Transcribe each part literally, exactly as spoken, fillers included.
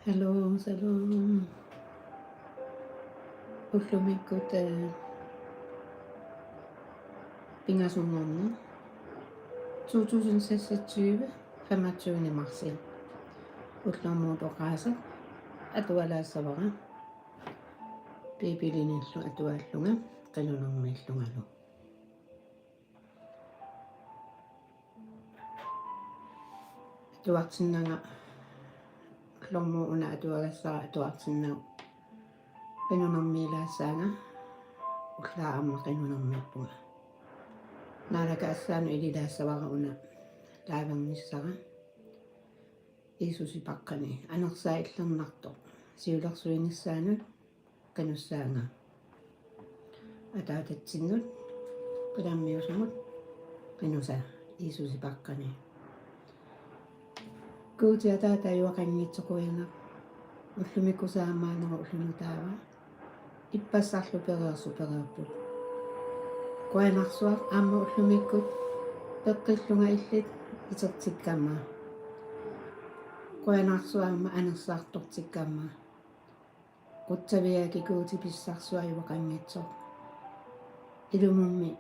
Shalom, shalom. Ullumikkut, eh, pingasunngorneq to tusind seksogtyve femogtyvende marts. Ullormut oqaaseq atualaassavara. Biibilinillu atuaallunga qinunarmiillungalu. Atuartinnanga, ullormut una atuagassara atuartinnanga qinunarmiilaassaanga, ullaaq aamma qinunarmiippunga. Naalakkersuisoq ililaassavara una livernissara. Jiisusi paqqani, anersaat illernartoq siulersuinissaanut qinussaanga. Ataatatsinnut, qilammiusumut qinusa, Jiisusi paqqani. Guuti Ataata, taaguuteqanngitsoq qujanaq. Ullumikkut saammaannerup ulloq taava ippassarlu pereersut pereerput. Qujanarsuaq aamma ullumikkut peqqillunga illit itertikkama. Qujanarsuaq aamma anersaartortikkama. Qutsavigaakka Guuti, pissarsuaq taaguuteqanngitsoq. Ilumummi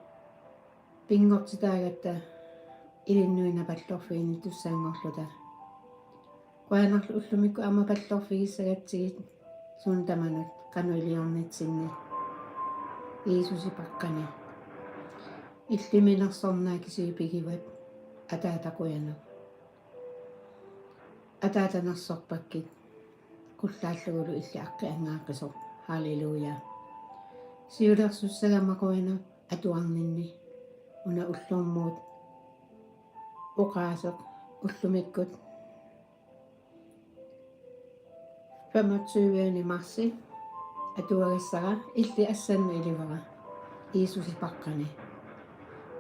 pinngortitaagatta ilinnut napallorfiginnittussanngorluta. Qujanarlu ullumikkut aamma pallorfigissagatsigit suut tamanut qanoq iliornitsinni. Jiisusi paqqani. Illimmi nersornaat kisiat pigivat. Ataata qujanaq. Ataata nersorpakkit. Qullaallugulu illit aqqi angaaqqisoq. Halleluja. Siulersussagama qujanaq atuarninni. Una ullormut oqaaseq ullumikkut femogtyvende marts atuagassara illit assannut ilivara. Jiisusi paqqani.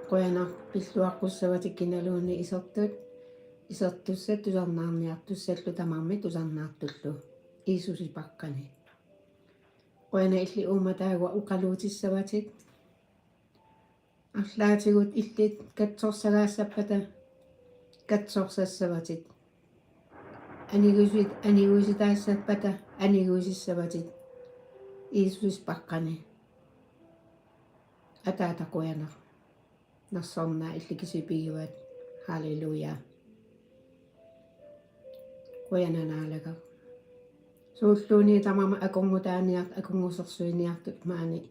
Qujanaq pilluaqqussavatit kinaluunniit isertut, isertussat tusarnaarniartussallu tamarmik tusarnaartullu. Jiisusi paqqani. Qujanaq illit uummataagua oqaluutissavatit. Arlaatigut illit katsorsagaassappata katsorsassavatit. Anigusit-, aniguisitaassappata aniguisissavatit. Jiisusi paqqani. Ataata qujanaq. Nersornaat illit kisiat pigivat. Halleluja. Qujanaq Naalagaq. Suulluunniit tamarmik akornutaaniart-, akornusersuiniartut maani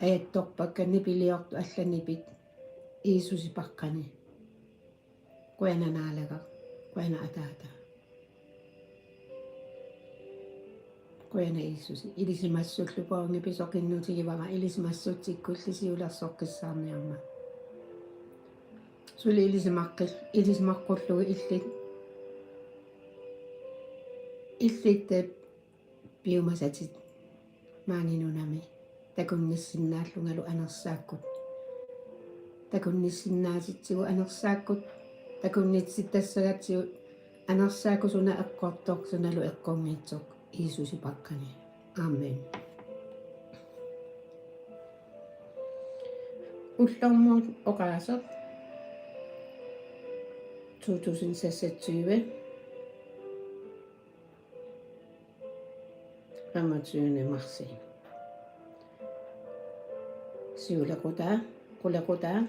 ajattorpakka, nipiliortut allat nipit. Jiisusi paqqani. Qujanaq Naalagaq. Qujanaq Ataata. Qujanaq Jiisusi. Ilisimassullu poorngi pisoqinnutigivara, ilisimassutsikkulli siulersoqqissaarniarmat. Suli ilisimaqqil-, ilisimaqqullugu illit, illit, eh, piumasatit maani nunami takunnissinnaallungalu anersaakkut. Takunnissinnaatitsigut anersaakkut, takunnitsittassagatsigut anersaakkut, suna eqqortoq, sunalu eqqunngitsoq, Jiisusi paqqani. Amen. Ullormut oqaaseq to tusind seksogtyve, femogtyvende marts. Siulequtaa, qulequtaa,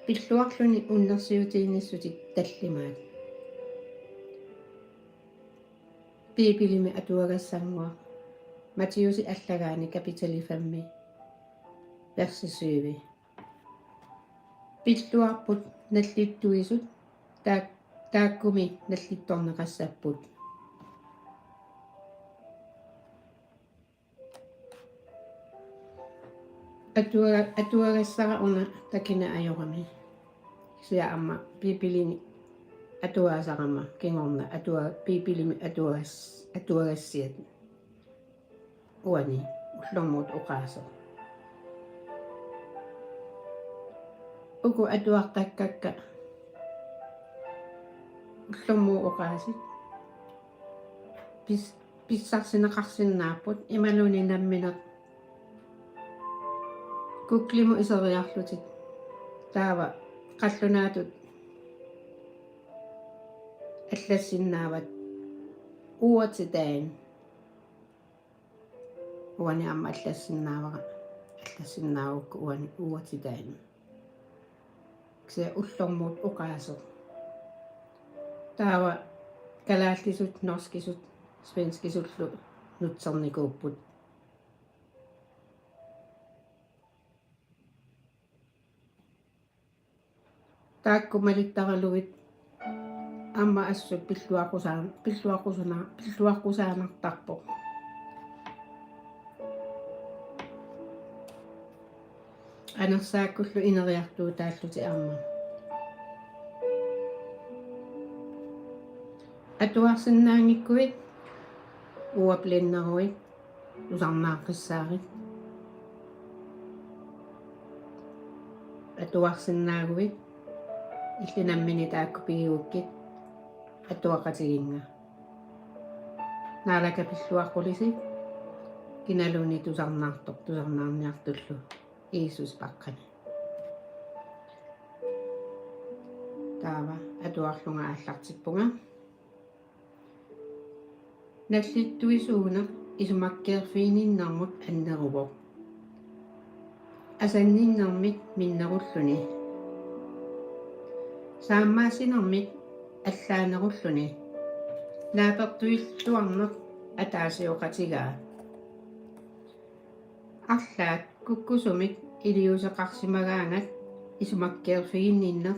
pilluarluni unnersiutiinnissutit tallimaat. Biibilimi atuagassannguaq, Matthæusi allagaani kapitali femmi, versi syv. Pilluarput nallittuisut, taak-, taakkumi nallittorneqassapput. Atua-, atuagassara una takineq ajorami. Kisianni aamma Biibilimi atuagasarama kingorna atua-, Biibilimi atuagas-, atuagassiat. Uani ullormut oqaaseq. Uku atuartakkakka ullormut oqaasit pis-, pissarsineqarsinnaapput imaluunniit nammineq Googlemut iseriarlutit. Taava qallunaatut allassinnaavat Ord til dagen. Uani aamma allassinnaavara. Allassinnaagukku uani ord til dagen. Kisianni ullormut oqaaseq. Taava kalaallisut, norskisut, svenskisullu nutsernikuupput. Taakku malittaralugit aamma assut pilluaqqusaa-, pilluaqqusaana-, pilluaqqusaanartarpoq. Anersaakkullu ineriartuutaallutik aamma. Atuarsinnaanngikkuit, ordblenderuit, tusarnaaqqissaarit. Atuarsinnaaguit, illit nammineq taakku pigigukkit, atuaqatiginnga. Naalakkat pilluaqqulisi, kinaluunniit tusarnaartoq, tusarnaarniartullu Jiisusi paqqani. Taava atuarlunga aallartippunga. Nallittuisuuneq isumakkeerfigininnermut anneruvoq. Asanninnermit minnerulluni. Saammaassinermit allaanerulluni. Naapertuilluarneq ataasioqatigaa. Arlaat kukkusumik iliuuseqarsimagaangat isumakkeerfiginninneq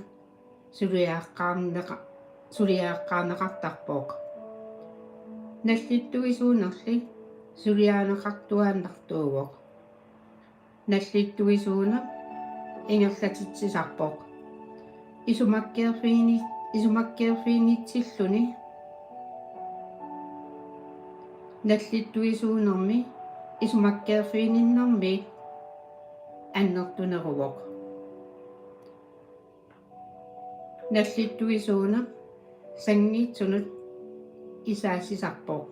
suliaqqaarneqa-, suliaqqaarneqartarpoq. Nallittuisuunerli suliarineqartuaannartuuvoq. Nallittuisuuneq ingerlatitsisarpoq. Isumakkeerfigini-, isumakkeerfiginitsilluni. Nallittuisuunermi isumakkeerfigininnermiit annertuneruvoq. Nallittuisuuneq sanngiitsunut isaassisarpoq.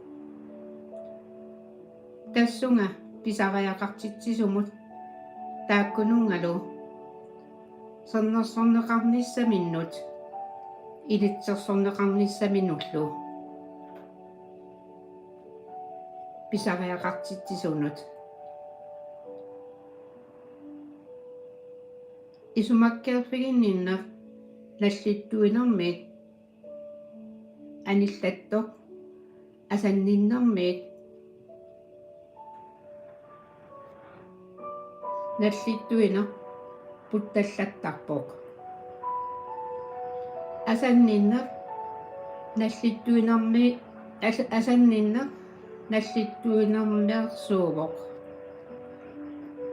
Tassunga pisariaqartitsisumut taakkununngalu sernersorneqarnissaminnut ilitsersorneqarnissaminullu pisariaqartitsisunut. Isumakkeerfiginninneq nallittuinermiit anillattoq asanninnermiit nallittuineq puttallattarpoq. Asanninneq nallittuinermi-, as-, asanninneq nallittuinermeersuuvoq.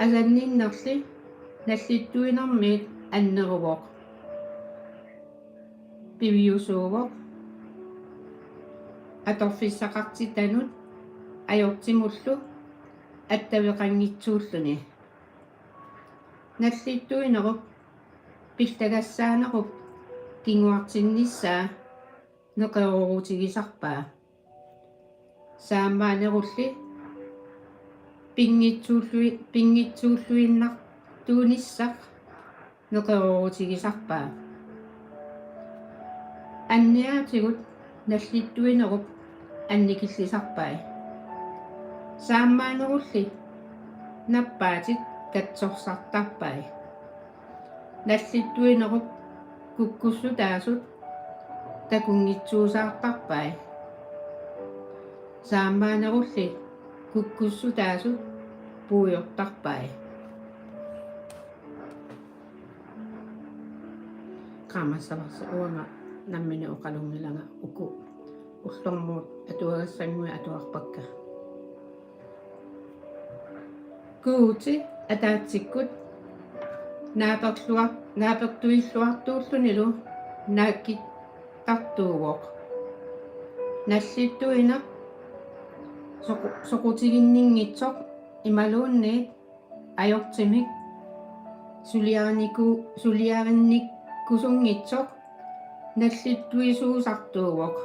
Asanninnerli nallittuinermiit anneruvoq. Piviusuuvoq. Atorfissaqartitanut ajortimullu attaveqanngitsuulluni. Nallittuinerup pillagassaanerup kinguartinnissaa neqeroorutigisarpaa. Saammaanerulli pinngitsuullui-, pinngitsuulluinnartuunissaq neqeroorutigisarpaa. Anniaatigut nallittuinerup annikillisarpai. Saammaanerulli nappaatit katsorsartarpai. Nallittuinerup kukkussutaasut takunngitsuusaartarpai. Saammaanerulli kukkussutaasut puigortarpai. Qaamassavarsi uanga nammineq oqalunngilanga uku ullormut atuagassannguit atuarpakka. Guuti ataatsikkut naaperlua-, naapertuilluartuullunilu naakkittartuuvoq. Nallittuineq soqu-, soqutiginninngitsoq imaluunniit ajortimik suliariniku-, suliarinikkusunngitsoq nallittuisuusartuuvoq.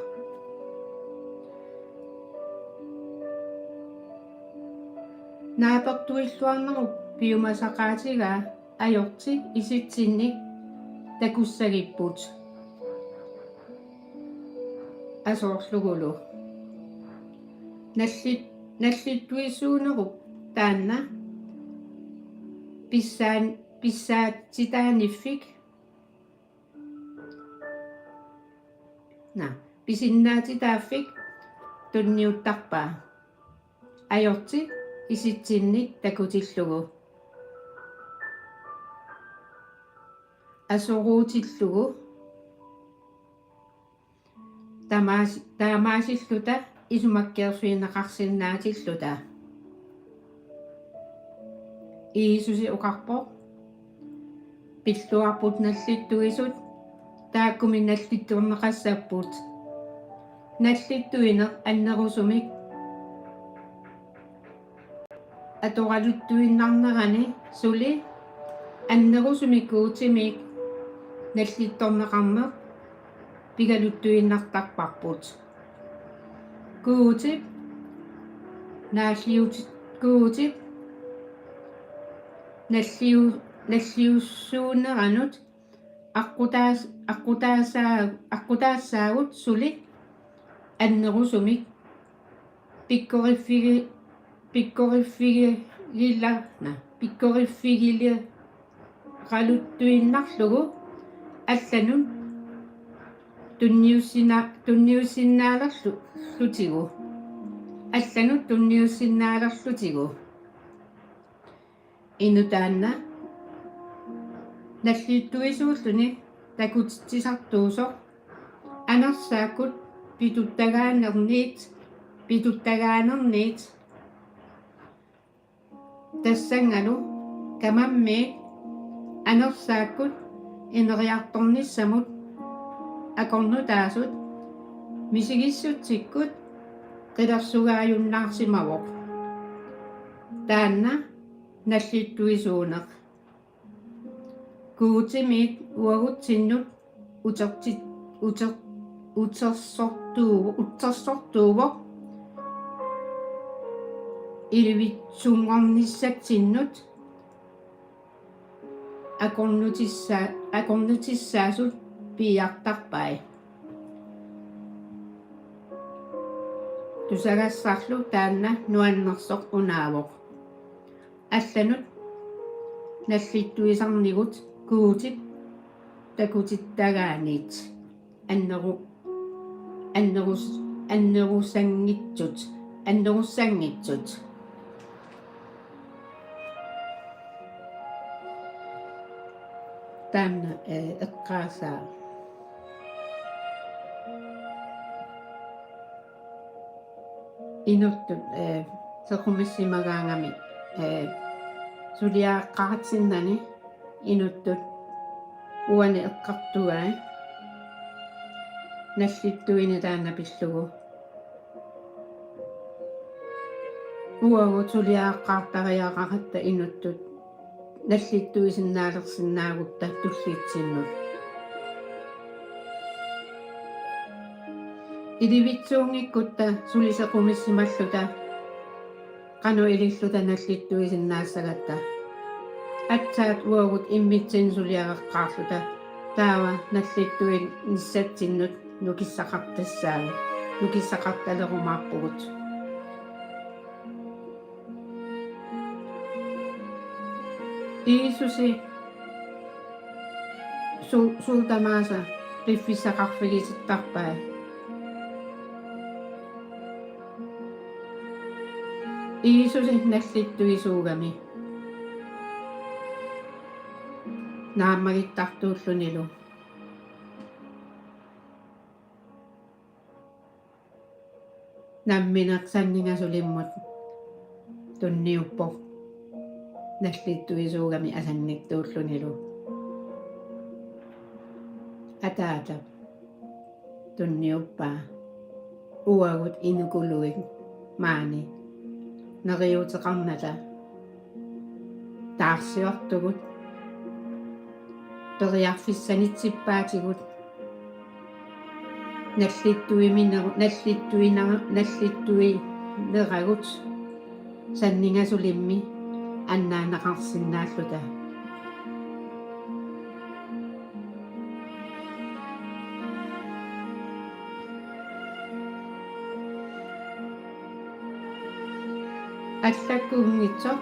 Naapertuilluarnerup piumasaqaatigaa ajorti isitsinnik takussagipput. Asoorlugulu. Nallit-, nallittuisuunerup taanna pissaan-, pissaatitaaniffik, na, pisinnaatitaaffik tunniuttarpaa. Ajorti isitsinnik takutillugu. Asoruutillugu. Tamaas-, taamaasilluta isumakkeerfigineqarsinnaatilluta. Jiisusi oqarpoq: Pilluarput nallittuisut, taakkumi nallittorneqassapput. Nallittuineq annerusumik atoraluttuinnarnerani suli annerusumik Guutimit nallittorneqarneq pigaluttuinnartarparput. Guutip naalliut-, Guutip nalliu-, nalliussuuneranut aqqutaas-, aqqutaasaa-, aqqutaassaagut suli annerusumik pikkoriffigi-, pikkoriffigila-, na, pikkoriffigilioraluttuinnarlugu allanut tunniussina-, tunniussinnaalerlu-, lutigu. Allanut tunniussinnaalerlutigu. Inuk taanna nallittuisuulluni takutitsisartuusoq anersaakkut pituttagaanerniit, pituttagaanerniit tassanngalu kamammiit anersaakkut ineriartornissamut akornutaasut misigissutsikkut qilersugaajunnaarsimavoq. Taanna nallittuisuuneq. Guutimit uagutsinnut uterti-, uter-, utersortuu-, utersortuuvoq ilivitsunngornissatsinnut akornutissa-, akornutissaasut piiartarpai. Tusagassarlu taanna nuannersoq unaavoq. Allanut nallittuisarnigut Guutip takutittagaaniit anneru-, annerus-, annerusanngitsut, annerussanngitsut. Taanna, eh, eqqaasaa. Inuttut, eh, sequmissimagaangami, eh, suliareqqaartinnani inuttut uani eqqartugai nallittuineq taanna pillugu. Uagut suliareqqaartariaqaratta inuttut nallittuisinnaalersinnaagutta tulliitsinnut. Ilivitsuunngikkutta suli sequmissimalluta qanoq ililluta nallittuisinnaassagatta. Aatsaat uagut immitsinnut suliareqqaarluta taava nallittuinissatsinnut nukissaqartassaagut, nukissaqartalerumaarpugut. Jiisusi su-, suut tamaasa piffissaqarfigisittarpai. Jiisusi nallittuisuugami naammagittartuullunilu. Nammineq sanningasulimmut tunniuppoq nallittuisuugami asanniktuullunilu. Ataata tunniuppaa uagut inukuluit maani neriuuteqarnata taarsiortugut, periarfissanitsippaatigut, nallittuimineru-, nallittuinera-, nallittuineragut sanningasulimmi annaanneqarsinnaalluta. Allakkuunngitsoq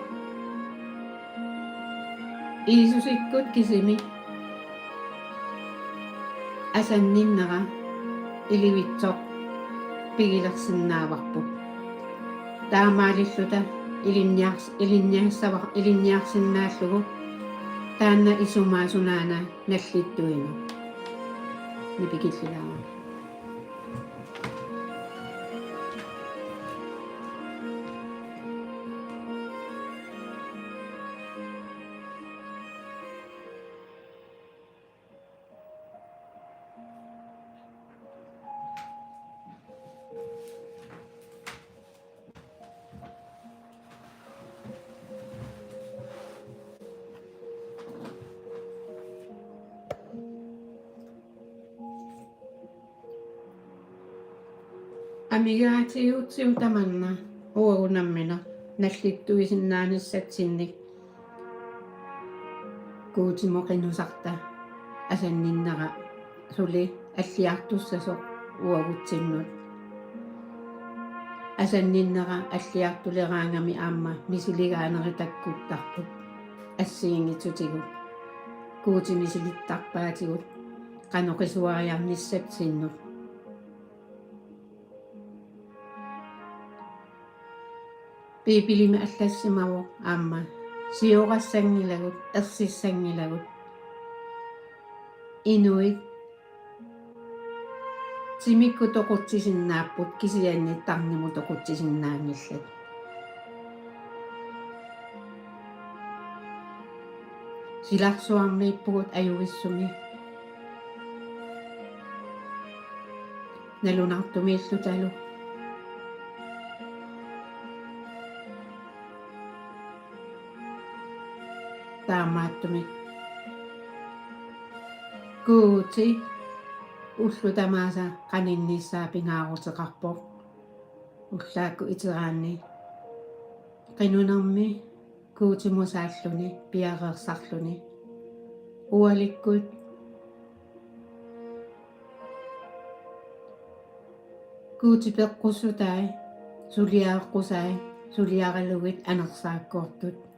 Jiisusikkut kisimi asanninnera ilivitsoq pigilersinnaavarput. Taamaalilluta ilinniars-, ilinniassava-, ilinniarsinnaallugu taanna isumaasunaana nallittuinut. Nipikillilaarami. Amigaatigut tamanna uagut nammineq nallittuisinnaanissatsinnit Guutimut qinusarta asanninnera suli alliartussasoq uagutsinnut. Asanninnera alliartuleraangami aamma misiligaanerit takkuttarput assigiinngitsutigut, Guuti misilittarpaatigut qanoq qisuariarnissatsinnut. Biibilimi allassimavoq aamma: Siorassanngilagut, ersissanngilagut. Inuit timikkut toqutsisinnaapput, kisianni tarnimut toqutsisinnaanngillat. Silarsuarmiippugut ajuvissumi nalunartumiillutalu. Taamaattumik Guuti ullut tamaasa qaninnissaa pingaaruteqarpoq. Ullaakkut iteraanni qinunermi Guutimut saalluni piareersarluni ualikkut Guuti peqqussutai suliareqqusai suliaralugit anersaakkoortut.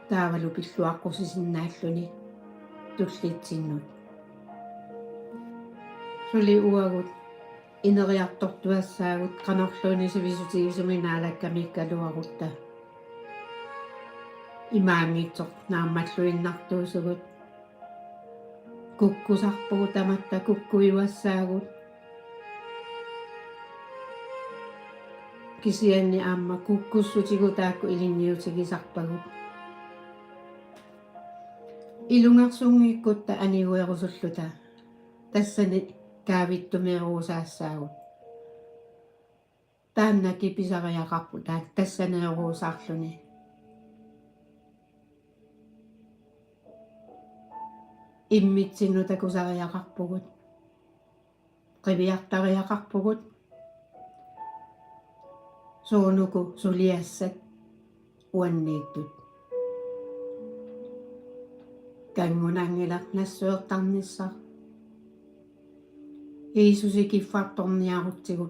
Taavalu pilluaqqusisinnaallutik tullitsinnut. Suli uagut ineriartortuassaagut qanorluunniit sivisutigisumik naalakkamikkaluarutta. Imaanngitsoq naammalluinnartuusugut. Kukkusarpugut tamatta, kukkujuassaagut. Kisianni aamma kukkussutigut taakku ilinniutigisarpagut. Ilungersunngikkutta aniguerusulluta tassani kaavittumeeruusaassaagut. Taanna kipisariaqarpugut taanna tassaneeruusaarluni. Immitsinnut takusariaqarpugut. Qiviartariaqarpugut. Suunuku suliassat uanniittut. Kanngunanngilaq nassuertarnissaq. Jiisusi kiffartorniarutsigu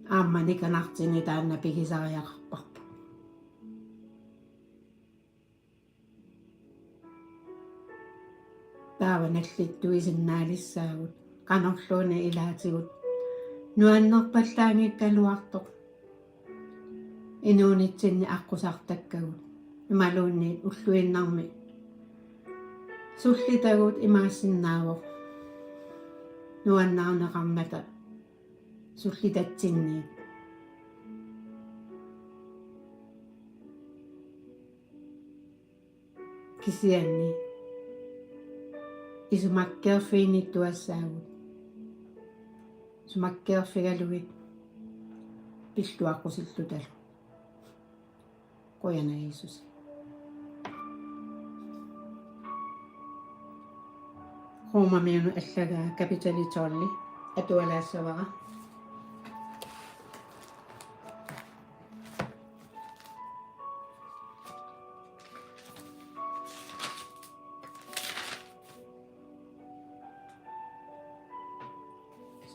aamma nikanartini taanna pigisariaqarparput. Taava nallittuisinnaalissaagut qanorluunniit ilaatigut nuannerpallaanngikkaluartoq inuunitsinni aqqusartakkagut. Imaluunniit ulluinnarmi sullitagut imaassinnaavoq nuannarineqarnata sullitatsinniit. Kisianni isumakkeerfiginnittuassaagut. Isumakkeerfigalugit pilluaqqusillutalu. Qujanaq Jiisusi. Romamiunut allagaa kapitali tolv atualaassavara.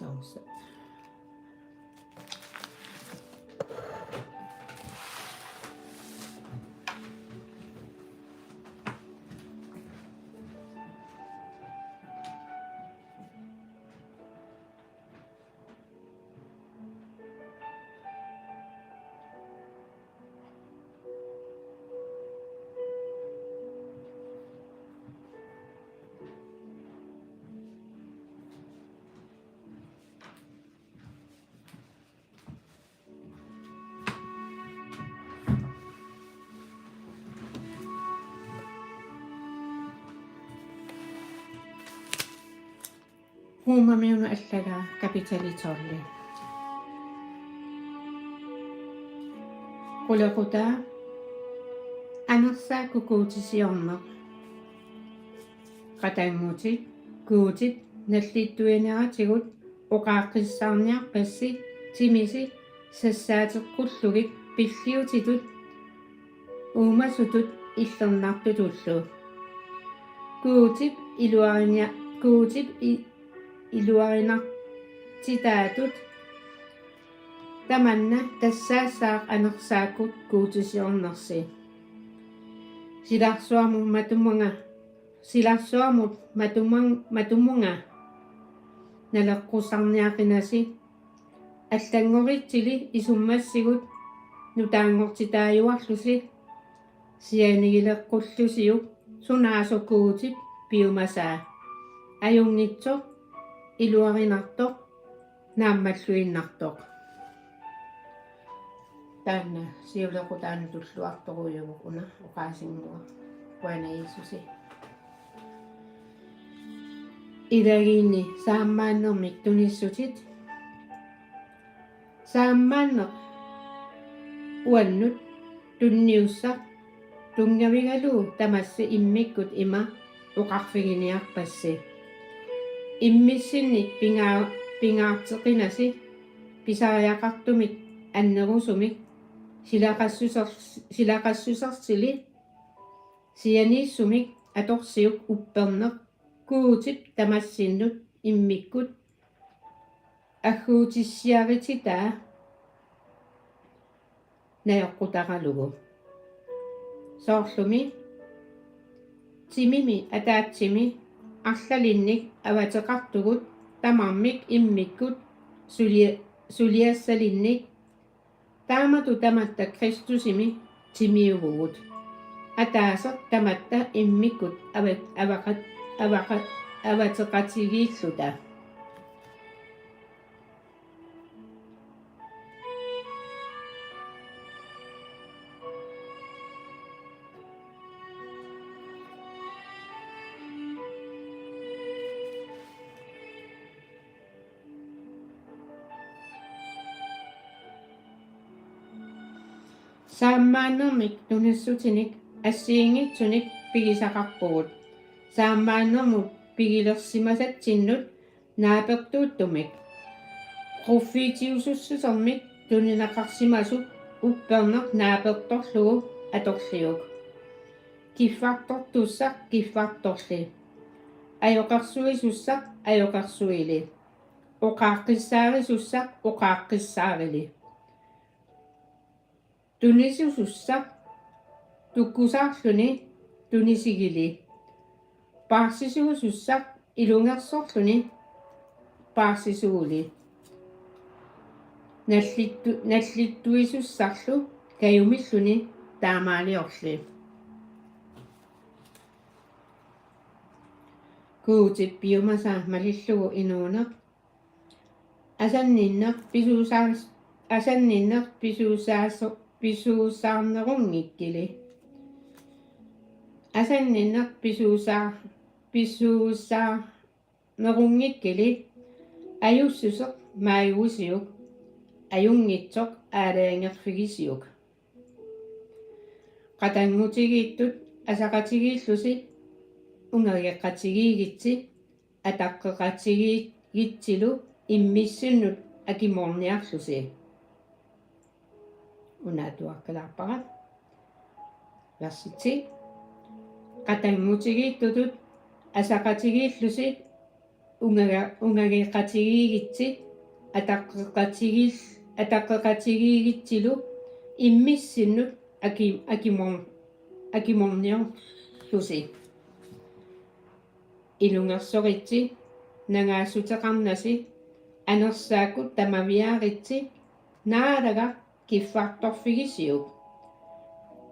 Tausa. Romarmiunut allagaa kapitali tolv. Qulequtaa: Anersaakkut guutisiorneq. Qatanngutit: Guutip nallittuineratigut oqaaqqissaarniarpassi timisi sassaateqqullugit pilliutitut uumasutut illernartutullu. Guutip iluarinia-, Guutip i-, iluarinartitaatut tamanna tassaassaaq anersaakkut guutisiornersi. Silarsuarmut matumunga, silarsuarmut matumun-, matumunga naleqqusaarniaqinasi. Allanngoritsili isummassigut nutaanngortitaajuarlusi sianigileqqullusiuk sunaasoq Guutip piumasaa: Ajunngitsoq, iluarinartoq, naammalluinnartoq. Taanna siulequtaanut tulluartorujuuvoq una oqaasinnguaq. Qujanaq Jiisusi. Ilagiinni saammaannermik tunissutit. Saammaanneq uannut tunniussaq tunngavigalugu tamassi immikkut ima oqarfiginiarpassi: Immissinnik pingaa-, pingaarteqinasi pisariaqartumik annerusumik silaqassuser-, silaqassusersili sianiissumik atorsiuk upperneq Guutip tamassinnut immikkut agguutissiarititaa najoqqutaralugu. Soorlumi timimi ataatsimi arlalinnik avateqartugut tamarmik immikkut sulia-, suliassalinnik, taamatut tamatta Kristusimi timiuvugut, ataaseq tamatta immikkut ava-, avaqa-, avaqa-, avateqatigiilluta. Saammaannermik tunissutinik assigiinngitsunik pigisaqarpugut. Saammaannermut pigilersimasatsinnut naapertuuttumik. Pruffiitiusussusermik tunineqarsimasoq upperneq naapertorlugu atorliuk. Kiffartortussaq kiffartorli. Ajoqersuisussaq ajoqersuili. Oqaaqqissaarisussaq oqaaqqissaarili. Tunisusussaq tukkusaarluni tunisigili. Paarsisuusussaq ilungersorluni paarsisuuli. Nallittu-, nallittuisussarlu kajumilluni taamaaliorli. Guutip piumasaa malillugu inuuneq. Asanninneq pisuusaas-, asanninneq pisuusaaso-, pisuusaarnerunngikkili. Asanninneq pisuusaa-, pisuusaarnerunngikkili. Ajussuseq maajuisiuk. Ajunngitsoq aalajangerfigisiuk. Qatanngutigiittut asaqatigiillusi ungageqatigiigitsi ataqqeqatigiigitsilu immissinnut akimoorniarlusi. Una atuakkalaarpara. Versit. Qatanngutigiittutut asaqatigiillusi ungaga-, ungageqatigiigitsi, ataqqeqatigil-, ataqqeqatigiigitsilu immissinnut aki-, akimor-, akimorniorlusi. Ilungersoritsi nangaassuteqarnasi, anersaakkut tamaviaritsi, Naalagaq kiffartorfigisiuk.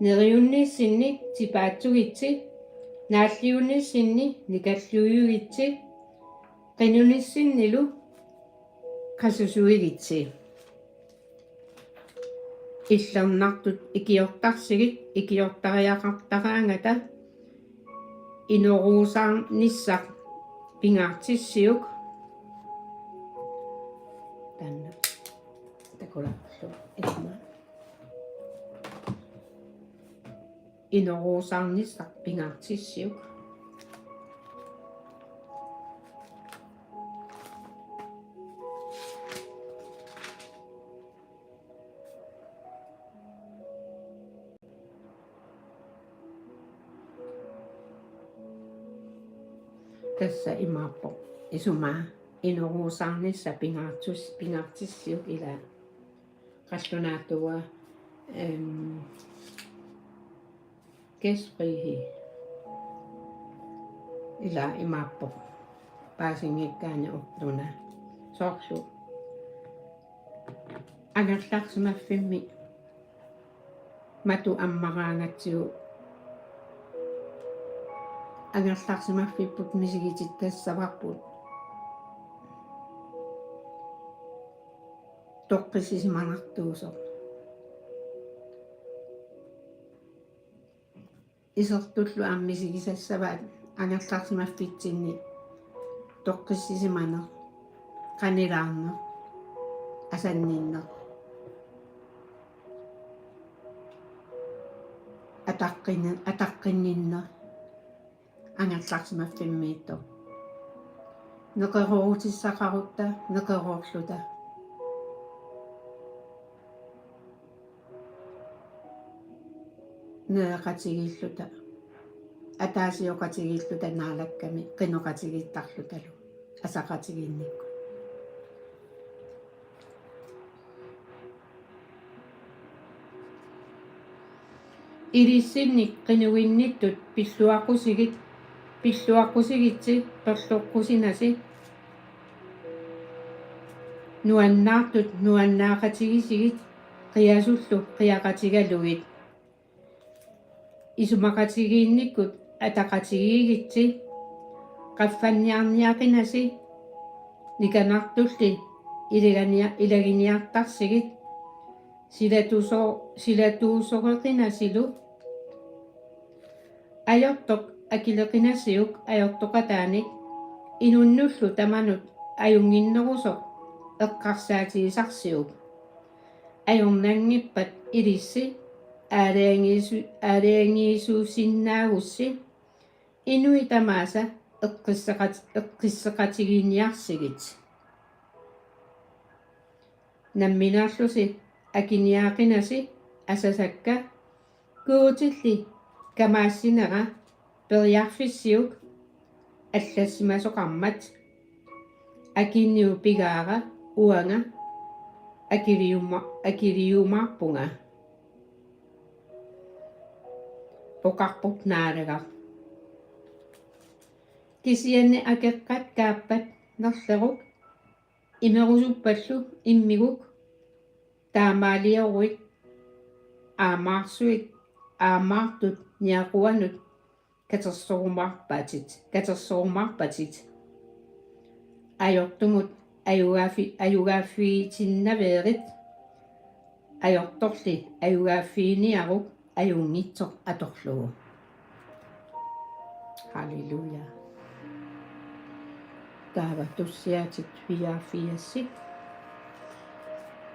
Neriunnissinni tipaatsugitsi, naalliunnissinni nikalluiugitsi, qinunissinnilu qasusuigitsi. Illernartut ikiortarsigit, ikiortariaqartaraangata inoruusaarnissaq pingaartissiuk. Taanna. Takularlu ilma. Inoruusaarnissaq pingaartissiuk. Tassa imaappoq. Isumaa inoruusaarnissaq pingaartus-, pingaartissiuk ila qallunaatuua, em, gæstfrihed. Ila imaappoq. Paasinngikkaanni ortuna. Soorlu angerlarsimaffimmi matu ammaraangatsigu angerlarsimaffipput misigitittassavarput toqqissisimanartuusoq. Isertullu aamma misigisassavaat angerlarsimaffitsinni toqqissisimaneq, qanilaarneq, asanninneq, ataqqinni-, ataqqinninneq angerlarsimaffimmiittoq. Neqeroorutissaqarutta, neqeroorluta. Nereqatigiilluta, ataasioqatigiilluta Naalakkami qinoqatigiittarlutalu asaqatigiinnikkut. Ilissinnik qinuginnittut pilluaqqusigit, pilluaqqusigitsi perloqqusinasi. Nuannaartut nuannaaqatigisigit qiasullu qiaqatigalugit. Isumaqatigiinnikkut ataqatigiigitsi, qaffanniarniaqinasi, nikanartulli ilagania-, ilaginiartarsigit, silatuso-, silatuusoqeqinasilu, ajortoq akileqinasiuk ajortoqataanik, inunnullu tamanut ajunnginnerusoq eqqarsaatigisarsiuk. Ajornanngippat ilissi aalajangiisu-, aalajangiisuusinnaagussi inuit tamaasa eqqisseqat-, eqqisseqatigiinniarsigit. Nammineerlusi akiniaaqinasi asasakka Guutilli kamaassinera periarfissiuk allassimasoqarmat, akiniupigaara uanga akiliuma-, akiliumaarpunga, oqarpoq Naalagaq. Kisianni akeqqat kaappat nerleruk imerusuppallu immiguk taamaalioruit aammaarsuit aammaartut niaquanut katersorumaarpatit, katersorumaarpatit. Ajortumut ajugaaffi-, ajugaaffigitinnaveerit. Ajortorli ajugaaffiiniaruk ajunngitsoq atorlugu. Halleluja. Taava tussiaatit fireogfirsit.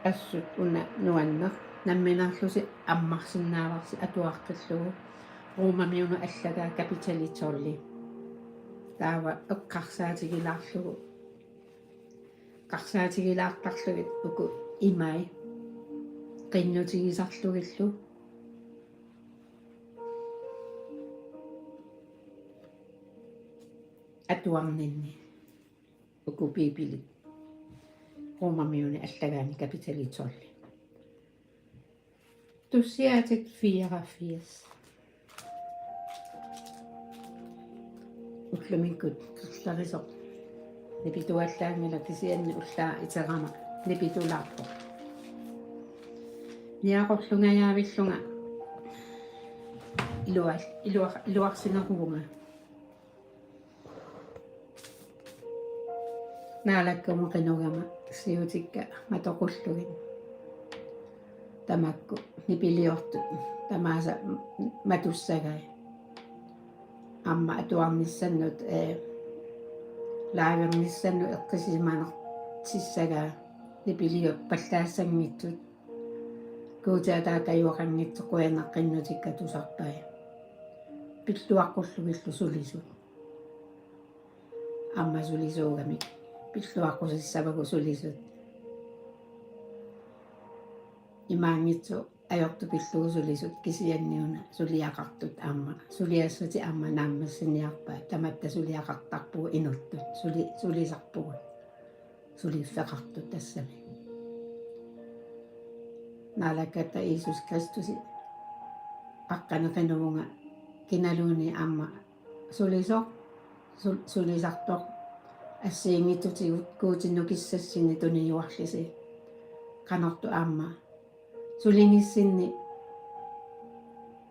Assut una nuanneq, nammineerlusi ammarsinnaavarsi atuaqqillugu. Romamiunut allagaa kapitali tolv. Taava eqqarsaatigilaarlugu. Eqqarsaatigilaartarlugit uku imai qinnutigisarlugillu atuarninni. uku Biibilit. Romermiuni allagaani kapitali tolv. Tussiaatit fireogfirs. Ullumikkut killerisoq nipituallaanngilaq, kisianni ullaaq iterama nipitulaarpoq. Niaqorlungajaavillunga iluar-, iluar-, iluarsineruvunga. Naalakkamut qinugama siutikka matoqullugit. Tamakku nipiliortut tamaasa matussagai. Aamma atuarnissannut, ee, live-ernissannut eqqissisimanertissagaa nipiliorpallaassanngitsut. Guuti Ataata tajuaqanngitsoq qujanaqqinnut tusarpai. Pilluaqqullugillu sulisut. Aamma sulisuugamik pilluaqqusissavagut sulisut. Imaanngitsoq ajortut pillugu sulisut, kisianni una suliaqartut aamma suliassatit aamma naammassiniarpaat, tamatta suliaqartarpugut inuttut, suli-, sulisarpugut. Suliffeqartut tassami. Naalakkatta Jiisusi Kristusi aqqaneq qinuvunga kinaluunniit aamma sulisoq, sul-, sulisartoq assigiinngitsutigut Guutinut kissassinni tunijuarlisi. Qanortoq aamma sulinissinni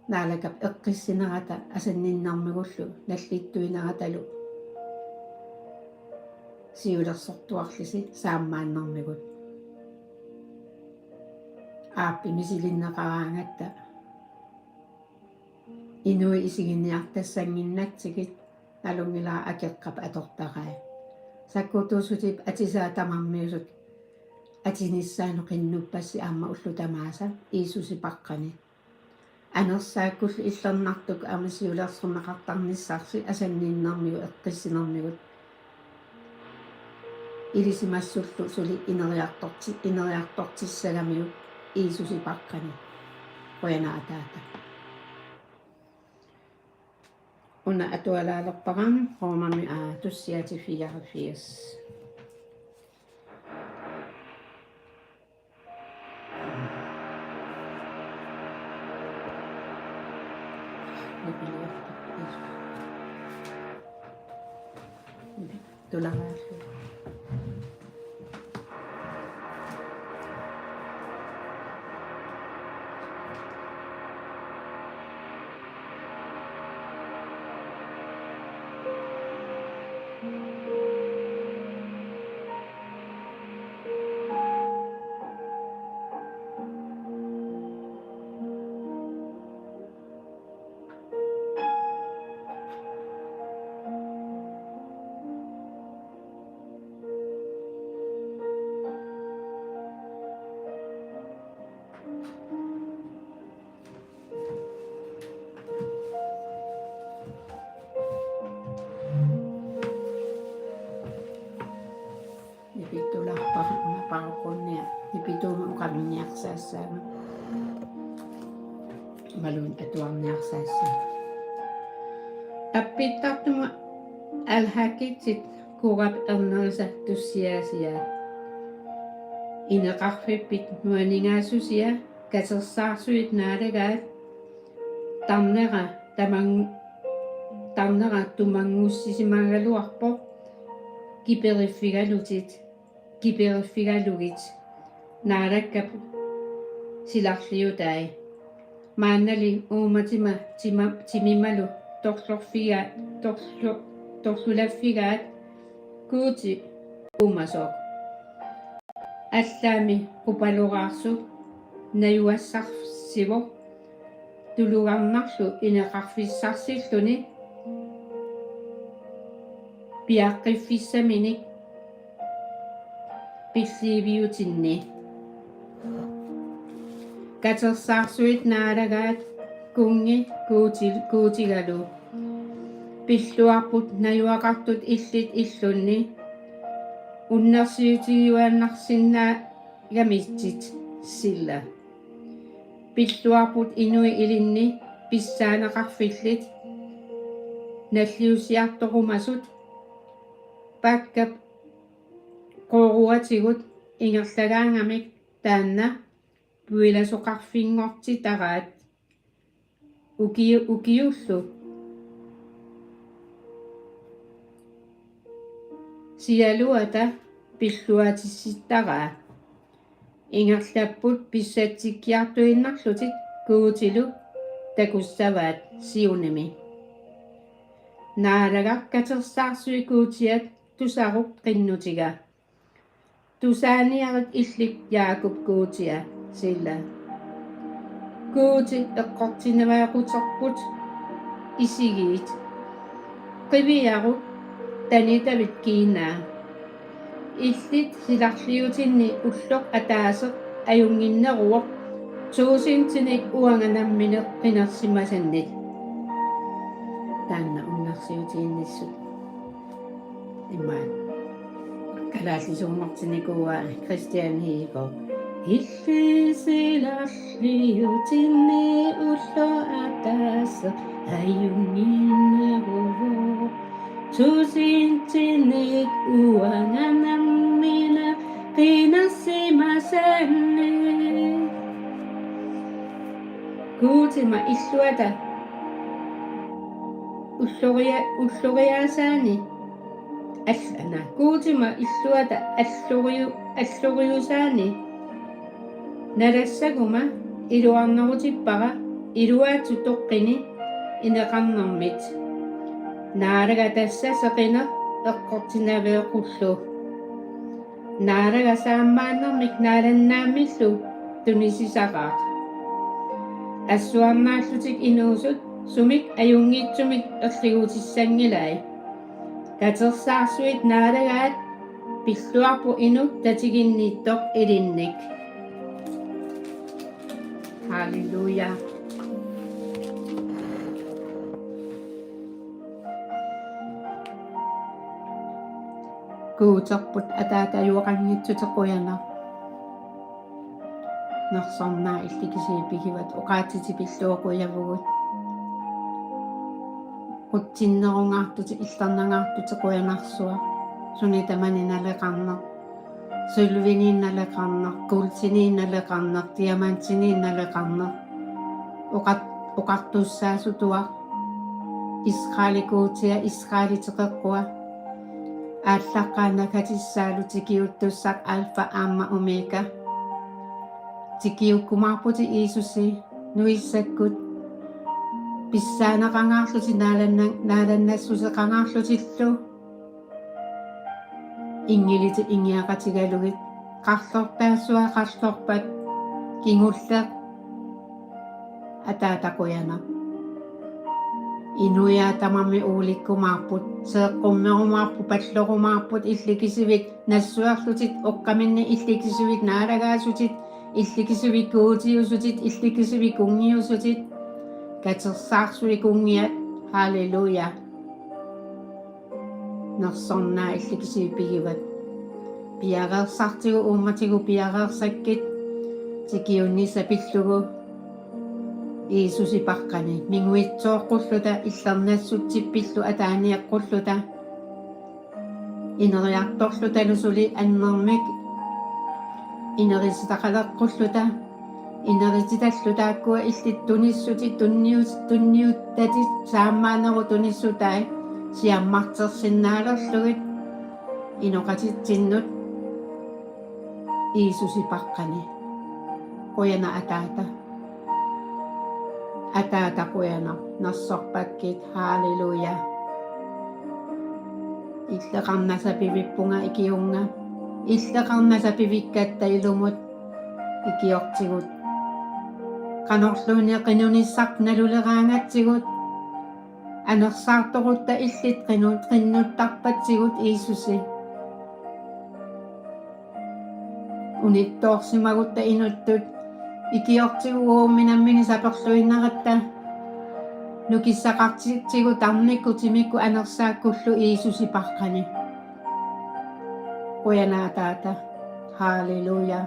Naalakkap eqqissinerata asanninnermigullu nallittuineratalu siulersortuarlisi saammaannermigut. Aappi misilinneqaraangatta inuit isiginiartassannginnatsigit nalunngilara akeqqap atortarai. Sakkortuussutip atisaa tamarmiusut atinissaanut qinnuppassi aamma ullut tamaasa Jiisusi paqqani. Anersaakkullu illernartukkut aamma siulersorneqartarnissarsi asanninnermigut eqqissinermigut. Ilisimassullu suli ineriartorti-, ineriartortissagamiuk Jiisusi paqqani. Qujanaq Ataata. Una atualaalerpara Romermi, aa, tussiaatit fireogfirs. Tularaarlu. Nipituulaarpara una paaraqquunnia. Nipituumik oqalunniarsaassaagut. Imaluunniit atuarniarsaassaagut. Appittartumut alhakitsit Korap ernerisa tussiaasiaat. Ineqarfippit nuanningaassusia katersaarsuit naalagaat. Tarnera taman-, tarnera tumanngussisimagaluarpoq kiperiffigalutit, kiperiffigalugit Naalakkap silarliutai. Maannali uumatima tima-, timimalu torlorfiga-, torlo-, torlulaffigaat Guuti uumasoq. Allaammi qupaloraarsuk najugassarsivoq tulugarnarlu ineqarfissarsilluni piaqqiffissaminik pilliiviutinni. Katersaarsuit naalagaat kunngi Guuti-, Guutigalu. Pilluarput najugaqartut illit illunni unnersiutigiuaannarsinnaagamigit sila. Pilluarput inuit ilinni pissaaneqarfillit nalliussiartorumasut Pakkap Qooruatigut ingerlagaangamik taanna puilasoqarfinngortitaraat ukiu-, ukiullu sialuata pilluaatissittaraa. Ingerlapput pissatsikkiartuinnarlutik Guutilu takussavaat Zionimi. Naalagaq katersaarsuit Guutiat tusaruk qinnutiga. Tusaaniarit illit Jaakup Guutia, sila. Guuti eqqortinnaveequterput isigiit. Qiviaruk tanitavit kiinaa. Illit silarliutinni ulloq ataaseq ajunnginneruvoq tuusintinik uanga nammineq qinersimasannit. Taanna unnersiutiginnissut. Imaat. Kalaallisuunngortinikuuaa Kristian Hiigo. Illit silarliutinni ulloq ataaseq ajunnginneruvoq tuusintinik uanga nammineq qinersimasannit. Guutima illuata ulloria-, ulloriaasaani. Al-, ana, Guutima illuata alloriu-, alloriusaani. Nalassaguma iluarnerutippara iluaatsut toqqini ineqarnermit. Naalagaq tassa seqineq eqqortinnaveeqqullu. Naalagaq saammaannermik naalannaammillu tunisisaraaq. Assuarnaallutik inuusut sumik ajunngitsumik erligutissanngilaat. Katersaarsuit naalagaat pilluarput inuk tatiginniittoq ilinnik. Halleluja. Guuterput ataatajuaqanngitsutit qujanaq. Nersornaat illit kisiat pigivat oqaatsitik pillugu qujavugut. Qutsinnerungaartutit illernangaartutit qujanarsuaq. Suni tamani naleqarneq. Sølvini naleqarneq, kuultini naleqarneq, diamantini naleqarneq. Oqar-, oqartussaasutuaq. Israeli Guutia, Israeli teqeqqua. Aallaqqaannaq katissaalu tikiuttussaq Alfa aamma Omega. Tikiukkumaarputit Jiisusi nuissakkut. Pissaaneqangaarlutit naalanna-, naalannassuseqangaarlutillu. Inngilitik inngiaqatigalugit. Qarlortaassuaq qarlorpat. Kingulleq. Ataata qujanaq. Inuiaat tamarmik uulikkumaarput, seeqqummerumaarput, pallorumaarput, illit kisiat nassuerlutit, oqqaminnik illit kisiat naalagaasutit, illit kisiat Guutiusutit, illit kisiat kunngiusutit, katersaarsuit kunngiat. Halleluja. Nersornaat illit kisiat pigivat. Piareersartigu uummatigut piareersakkit tikiunnissaq pillugu Jiisusi paqqani. Minguitsooqqulluta illernassutsip pillugu ataaniaqqulluta. Ineriartorlutalu suli annermik inerisitaqaleqqulluta. Inerititallu taakkua illit tunissutit tunnius-, tunniuttatit saammaanerup tunissutaat siammartersinnaalerlugit inoqatitsinnut Jiisusi paqqani. Qujanaq ataata. Ataata qujanaq, nersorpakkit, halleluja. Illeqarnasaq pivippunga ikiunnga. Illeqarnasaq pivikkatta ilumut ikiortigut. Qanorluunniit qinunissaq naluleraangatsigut. Anersaartorutta illit qinu-, qinnuttarpatsigut Jiisusi. Unittoorsimagutta inuttut ikiortigut uagut nammineq saperluinnaratta. Nukissaqartitsigut tarnikkut timikkut anersaakkullu Jiisusi paqqani. Qujanaq ataata. Halleluja.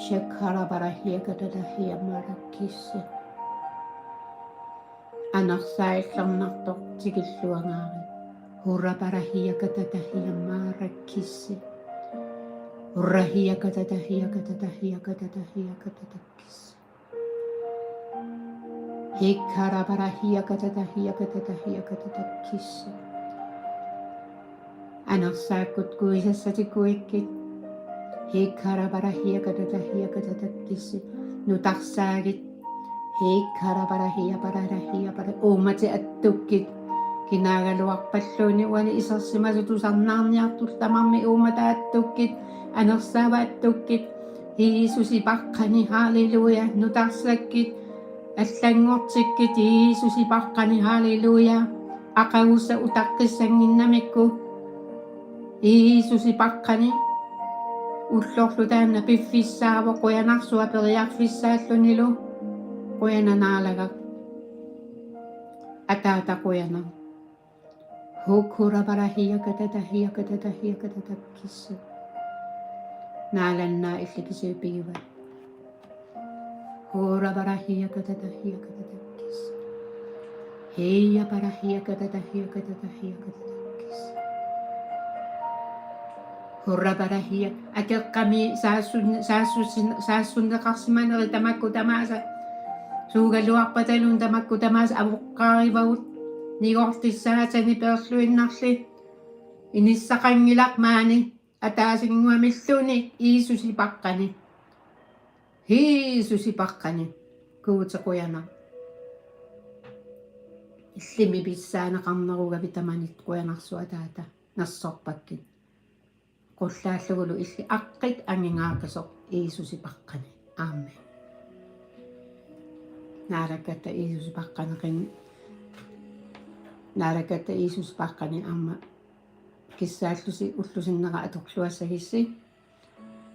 Shakara barahia katatahia marakisse. Anersaallernartoq tikilluangaarit. Hurabarahiakatatahiammarakissi. Hurahiakatatahiakatatahiakatatahiakatatakkissi. Hikkarabarahiakatatahiakatatahiakatatakkissi. Anersaakkut kuisassatikuikkit. Hikkarabarahiakatatahiakatatakkissi. Nutarsaagit. Hikkarabarahiapararahiapara. Uummati attukkit. Kinaagaluarpalluunniit uani isersimasut tusarnaarniartut tamarmik uummata attukkit. Anersaava attukkit. Jiisusi paqqani, halleluja, nutarsakkit, allanngortikkit, Jiisusi paqqani, halleluja, aqagussat utaqqissannginnamikku, Jiisusi paqqani, ullorlu taanna piffissaavoq, qujanarsuaq periarfissaallunilu, qujanaq Naalagaq, Ataata qujanaq. Hukkurabarahiakatatahiakatatahiakatatakkissi. Naalannaaq illit kisiat pigivat. Hurabarahiakatatahiakatatakkissi. Hiiaparahiakatatahiakatatahiakatatakkissi. Hurabarahia akeqqami saassun-, saassussin-, saassunneqarsimaneri tamakku tamaasa. Suugaluarpataluunniit tamakku tamaasa avoqqaarivagut. Nigortissaasani peerluinnarli. Inissaqanngilaq maani ataasinnguamilluunniit Jiisusi paqqani. Jiisusi paqqani. Guuti qujanaq. Illimmi pissaaneqarnerugavit tamanit, qujanarsuaq Ataata. Nassorpakkit. Qullaallugulu illit aqqit aningaaqisoq Jiisusi paqqani. Amen. Naalakkatta Jiisusi paqqani qin-, Naalakkatta Jiisusi paqqani aamma kissaallusi ullup sinnera atorluassagissi.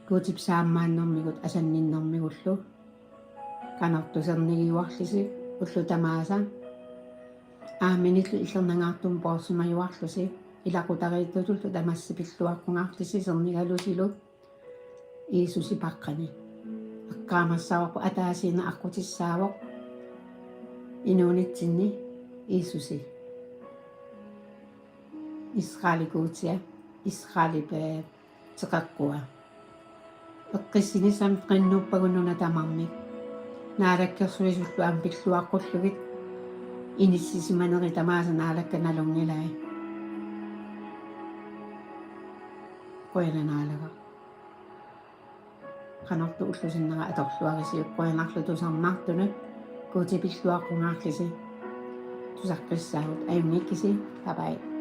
Guutip saammaannermigut asanninnermigullu. Qanortoq sernigiuarlusi ullut tamaasa. Aaminillu illernangaartumut poorsimajuarlusi. Ilaqutariittutullu tamassi pilluaqqungaarlusi sernigalusilu. Jiisusi paqqani. Eqqaamassavarput ataasiinnaq aqqutissaavoq. Inuunitsinni Jiisusi. Israelip Guutia, Israelip, ee, teqeqqua. Eqqissinissamik qinnuuppagut nunat tamarmik. Naalakkersuisullu aamma pilluaqqullugit inissisimaneri tamaasa Naalakka nalunngilai. Qujanaq Naalagaq. Qanortoq ullup sinnera atorluarisi, qujanarlu tusarnaartunut, Guutip pilluaqqungaarlusi. Tusaqqissaagut, ajunngikkisi, bye bye.